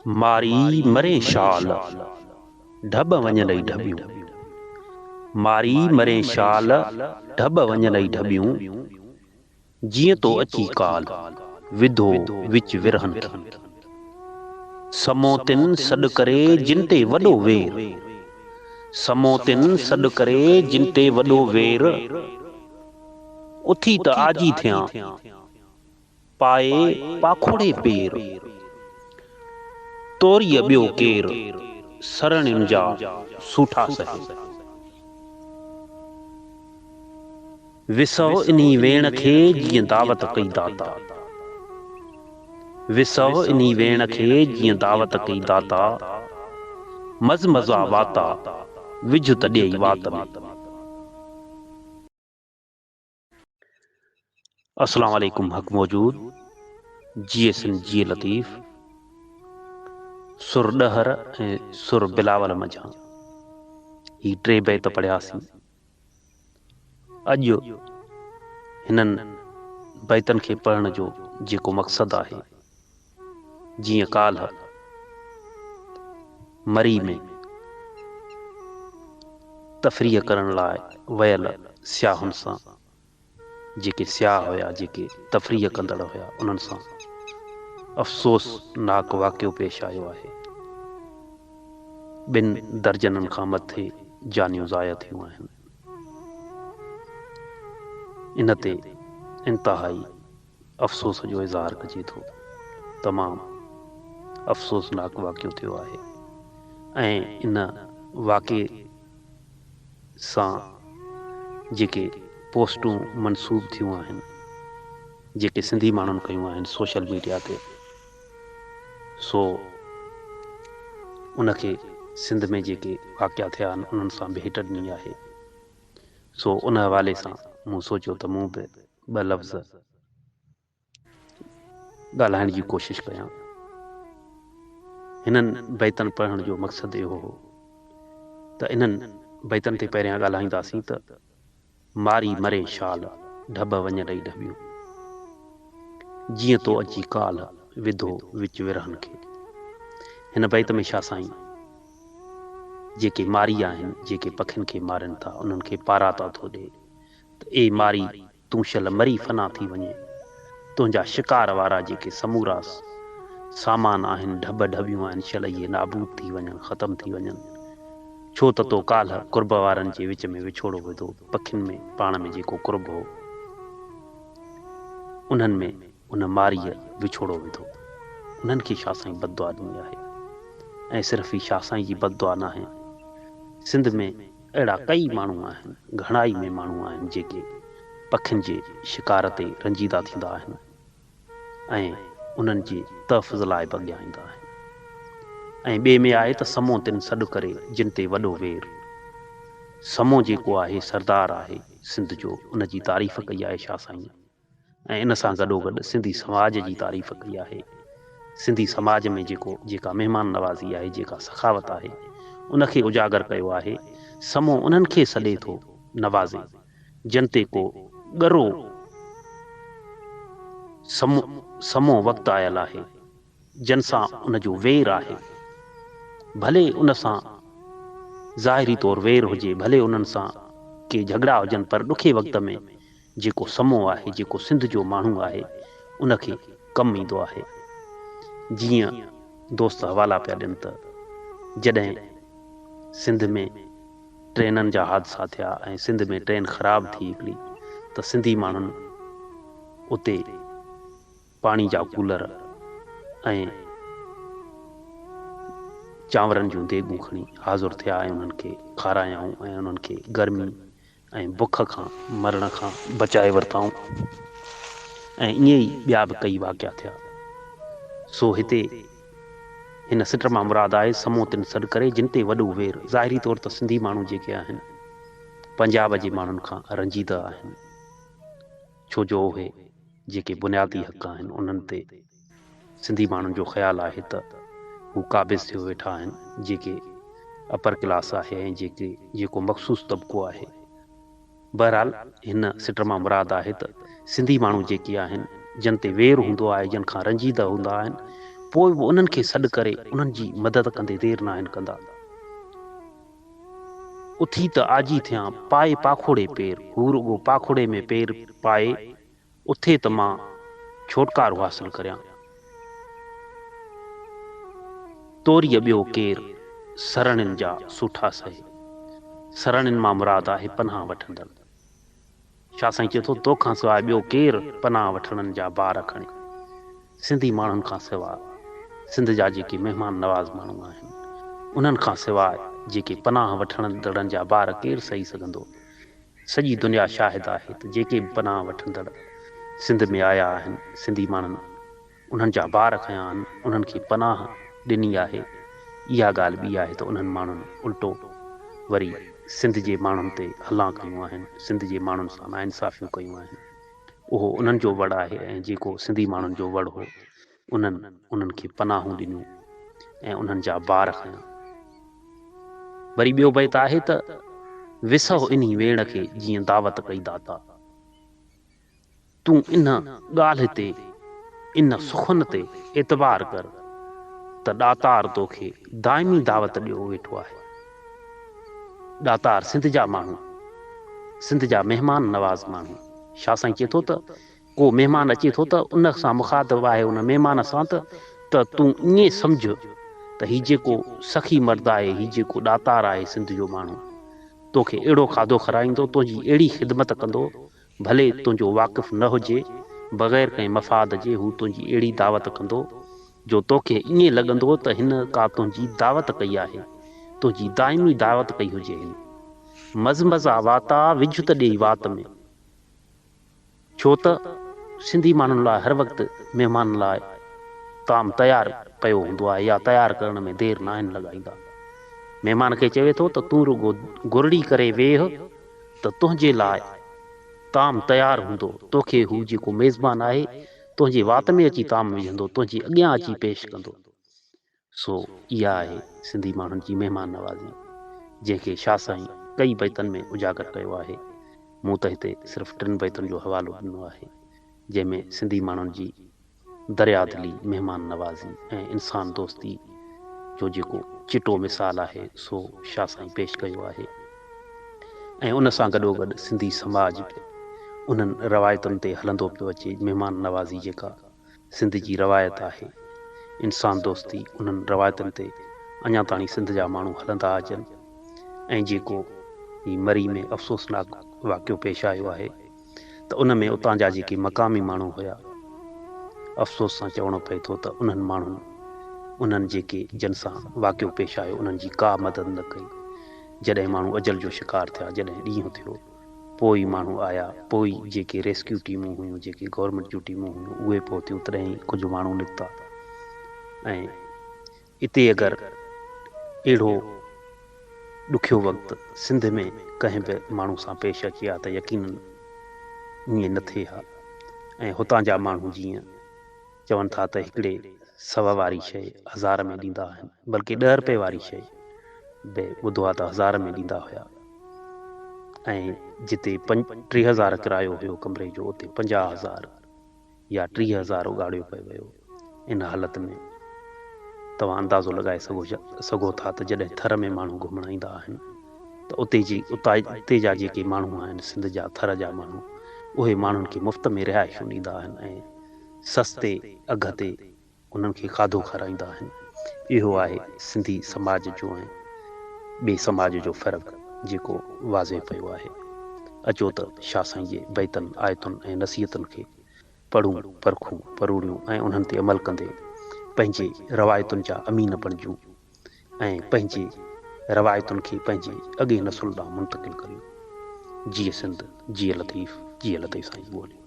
ماري مرين شال، ڍٻ وڃنئي ڍٻيون. ماري مرين شال، ڍٻ وڃنئي ڍٻيون. جيئن تو اچي ڪال، وڌو وچ ورهن کي. سمو تن سڏ ڪري، جن تي وڏو وير. سمو تن سڏ ڪري، جن تي وڏو وير. اٿي ته آجي ٿيان. پائي پاکوڙي پير، توريء ٻيو ڪير، سرڻين جا سوٺا سهي. وسهه انهي ويڻ کي، جيئن دعوت ڪئي داتا. وسهه انهي ويڻ کي، جيئن دعوت ڪئي داتا. مز مزا واتا، وجهه ته ڏيئي وات ۾. السلام عليڪم حق موجود جيئي سن جيئي لطيف سر ڏهر ۽ سر بلاول منجهان هي ٽي بيت پڙهياسين اڄ هنن بيتن کي پڙهڻ جو جيڪو مقصد آهي جيئن ڪالهه مري ۾ تفريح ڪرڻ لاء ويل سياحن سان جيڪي سياح هيا جيڪي تفريح ڪندڙ هيا انهن سان افسوس ناڪ واقعو پيش آيو آهي. ٻن درجنن کان مٿي جانيون ضايع ٿيون آهن. ان تي انتهائي افسوس جو اظهار ڪجي ٿو. تمام افسوسناڪ واقعو ٿيو آهي ۽ ان واقعي سان جيڪي پوسٽون منسوب ٿيون آهن جيڪي سنڌي ماڻهن ڪيون آهن سوشل ميڊيا تي سو ان کي سنڌ ۾ جيڪي واقعا ٿيا آهن انهن سان ڀيٽ ڏني آهي سو ان حوالي سان مون سوچيو ته مون به ٻه لفظ ڳالهائڻ جي ڪوشش ڪيان. هنن بيتن پڙهڻ جو مقصد اهو هو ته انهن بيتن تي پهريان ڳالهائينداسين ته ماري مرين شال، ڍٻ وڃ ڏئي ڍٻيون. جيئن تو اچي ڪالهه، وڌو وچ ورهن کي. هن بيت ۾ شاهه سائين جيڪي ماري آهن، جيڪي پکين کي مارين ٿا، انهن کي پاراتا ٿو ڏئي ته اي ماري! تون شل مري فنا ٿي وڃين. تنهنجا شڪار وارا جيڪي سمورا سامان آهن، ڍٻ ڍٻيون آهن، شل اهي نابود ٿي وڃن، ختم ٿي وڃن. ڇو ته تو ڪالهه قرب وارن جي وچ ۾ وڇوڙو وڌو، پکين ۾ پاڻ ۾ جيڪو قرب هو، انهن ۾ ان ماريء وڇوڙو وڌو. انهن کي شاهه سائين بد دعا ڏني آهي. ۽ صرف هي شاهه سائين جي بد دعا ناهي. سنڌ ۾ اهڙا ڪئي ماڻهو آهن، گهڻائي ۾ ماڻهو آهن جيڪي پکين جي شڪار تي رنجيده ٿيندا آهن ۽ انهن جي تحفظ لاء به اڳيان ايندا آهن. ۽ ٻئي ۾ آهي ته سمو تن سڏ ڪري جن تي وڏو وير. سمو جيڪو آهي سردار آهي سنڌ جو ان جي تعريف ڪئي آهي شاهه سائينء. ۽ ان سان گڏوگڏ سنڌي سماج جي تعريف ڪئي آهي. سنڌي سماج ۾ جيڪو جيڪا مهمان نوازي آهي، جيڪا سخاوت آهي، ان کي اجاگر ڪيو آهي. سمو انهن کي سڏي ٿو نوازي، جن تي ڪو ڳرو سمو وقت آيل آهي. جن سان ان جو وير آهي، ڀلي ان سان ظاهري طور وير هجي، ڀلي انهن سان ڪي جهڳڙا هجن پر ڏکي وقت ۾ جيڪو سمو آهي، جيڪو سنڌ جو ماڻهو آهي، ان کي ڪم ايندو آهي. جيئن دوست حوالا پيا ڏين ته جڏهن سنڌ ۾ ٽرينن جا حادثا ٿيا ۽ سنڌ ۾ ٽرين خراب ٿي هڪڙي ته سنڌي ماڻهن اتي پاڻي جا ڪولر ۽ چانورن جون ديڳون کڻي حاضر ٿيا ۽ انهن کي کارايائون ۽ انهن کي گرمي ۽ بک کان مرڻ کان بچائي ورتائون ۽ ائين ئي ٻيا به ڪئي واقعا ٿيا. سو هتي هن سٽ مان مراد آهي سمو تن سڏ ڪري جن تي وڏو وير. ظاهري طور ته سنڌي ماڻهو جيڪي آهن پنجاب جي ماڻهن کان رنجيده آهن ڇو جو اهي جيڪي بنيادي حق آهن انهن تي سنڌي ماڻهن جو خيال آهي ته هو قابض ٿيو ويٺا آهن جيڪي اپر ڪلاس آهي ۽ جيڪي جيڪو مخصوص طبقو آهي. بهرحال هن سٽ مان مراد آهي ته سنڌي ماڻهو جيڪي آهن جن تي وير هوندو آهي جن کان رنجيده هوندا آهن پوء به انهن کي سڏ ڪري انهن جي مدد ڪندي دير ناهن ڪندا. اٿي ته آجي ٿيان، پائي پاکوڙي پير. هو رڳو پاکوڙي ۾ پير پائي اٿي ته مان ڇوٽڪارو حاصل ڪريان. توريء ٻيو ڪير، سرڻين جا سوٺا سهي. سرڻين مان مراد آهي پناهه وٺندڙ. شاهه سائين چئي ٿو، تو کان سواء ٻيو ڪير پناهه وٺڻن جا بار کڻي؟ سنڌي ماڻهن کان سواء سنڌ جا جيڪي مهمان نواز ماڻهو آهن، انهن کان سواء جيڪي پناهه وٺندڙن جا بار ڪير سهي سگهندو؟ سڄي دنيا شاهد آهي ته جيڪي به پناهه وٺندڙ سنڌ ۾ آيا آهن، سنڌي ماڻهن انهن جا بار کنيا آهن، انهن کي پناهه ڏني آهي. اها ڳالهه ٻي آهي ته انهن ماڻهن الٽو وري سنڌ جي ماڻهن تي هلان ڪيون آهن، سنڌ جي ماڻهن سان ناانصافيون ڪيون آهن. اهو انهن جو وڙ آهي ۽ جيڪو سنڌي ماڻهن جو وڙ هو، انهن انهن کي پناهون ڏنيون ۽ انهن جا بار کنيا. وري ٻيو بيت آهي ته، وسهه انهي ويڻ کي جيئن دعوت ڪئي داتا. تون ان ڳالهه تي، ان سخن تي اعتبار ڪر ته ڏاتار توکي دائمي دعوت ڏيو ويٺو آهي. ڏاتار سنڌ جا ماڻهو، سنڌ جا مهمان نواز ماڻهو. شاهه سائين چئي ٿو ته ڪو مهمان اچي ٿو ته ان سان مخاطب آهي ان مهمان سان ته ته تون ائين سمجهه ته هي جيڪو سخي مرد آهي، هي جيڪو ڏاتار آهي سنڌ جو ماڻهو، توکي اهڙو کاڌو کارائيندو، تنهنجي اهڙي خدمت ڪندو ڀلي تنهنجو واقف نه هجي، بغير ڪنهن مفاد جي هو تنهنجي اهڙي دعوت ڪندو، جو توکي ائين لڳندو ته هن ڪا تنهنجي دعوت ڪئي آهي، تنهنجي دائمي دعوت ڪئي هجي هن. مزمزا واتا وجهه ته ڏيئي وات ۾. ڇو ته سنڌي ماڻهن لاء هر وقت مهمان لاء طعام تيار پيو هوندو آهي يا تيار ڪرڻ ۾ دير ناهن لڳائيندا. مهمان کي چوي ٿو ته تون رڳو گرڙي ڪري ويهه ته تنهنجي لاء طعام تيار هوندو، توکي هو جيڪو ميزبان آهي، تنهنجي وات ۾ اچي طعام وجهندو، تنهنجي اڳيان اچي پيش ڪندو. سو اها آهي سنڌي ماڻهن جي مهمان نوازي، جنهن کي شاهه سائين ڪئي بيتن ۾ اجاگر ڪيو آهي. مون ته هتي صرف ٽن بيتن جو حوالو ڏنو آهي، جنهن ۾ سنڌي ماڻهن جي دريا دلي، مهمان نوازي ۽ انسان دوستي جو جيڪو چٽو مثال آهي سو شاهه سائين پيش ڪيو آهي ۽ ان سان گڏوگڏ سنڌي سماج به انهن روايتن تي هلندو پيو اچي، مهمان نوازي جيڪا سنڌ جي روايت آهي، انسان دوستي انهن روايتن تي اڃا تاڻي سنڌ جا ماڻهو هلندا اچن ۽ جيڪو هي مري ۾ افسوسناڪ واقعو پيش آيو آهي. ته ان ۾ اتان جا جيڪي مقامي ماڻهو هيا، افسوس سان چوڻو پئي ٿو ته انهن ماڻهن انهن جيڪي جن سان واقعو پيش آيو انهن جي ڪا مدد نه ڪئي. جڏهن ماڻهو اجل جو شڪار ٿيا، جڏهن ڏينهن ٿيو، پوء ئي ماڻهو آيا، پوء ئي جيڪي ريسڪيو ٽيمون هيون، جيڪي گورنمينٽ جون ٽيمون هيون اهي پهتيون تڏهن ئي ڪجهه ماڻهو نڪتا ۽ اتي اگر اهڙو ڏکيو وقت سنڌ ۾ ڪنهن به ماڻهو سان پيش اچي ها ته يقينن ائين نه ٿئي ها ۽ هتان جا ماڻهو جيئن چون ٿا ته هڪڙي سو واري شيء هزار ۾ ڏيندا آهن بلڪه ڏهه رپئي واري شيء به ٻڌو آهي ته هزار ۾ ڏيندا هيا ۽ جتي 3000 ڪرايو هيو ڪمري جو اتي 50000 يا 30,000 اڳاڙيو پئي ويو. ان حالت ۾ توهان اندازو لڳائي سگهو ٿا ته جڏهن ٿر ۾ ماڻهو گهمڻ ايندا آهن ته اتي جي اتي جا جيڪي ماڻهو آهن سنڌ جا ٿر جا ماڻهو اهي ماڻهن کي مفت ۾ رهائشون ڏيندا آهن ۽ سستي اگهه تي انهن کي کاڌو کارائيندا آهن. اهو آهي سنڌي سماج جو ۽ ٻئي سماج جو فرق جيڪو واضح پيو آهي. اچو ته شاهه سائين جي بيتن، آيتن ۽ نصيحتن کي پڙهون، پرکون، پروڙيون ۽ انهن تي عمل ڪندي پنهنجي روايتن جا امين بڻجون ۽ پنهنجي روايتن کي پنهنجي اڳئين نسل ڏانهن منتقل ڪريون. جيئي سنڌ، جيئي لطيف، جيئي لطيف سائين جي ٻولي.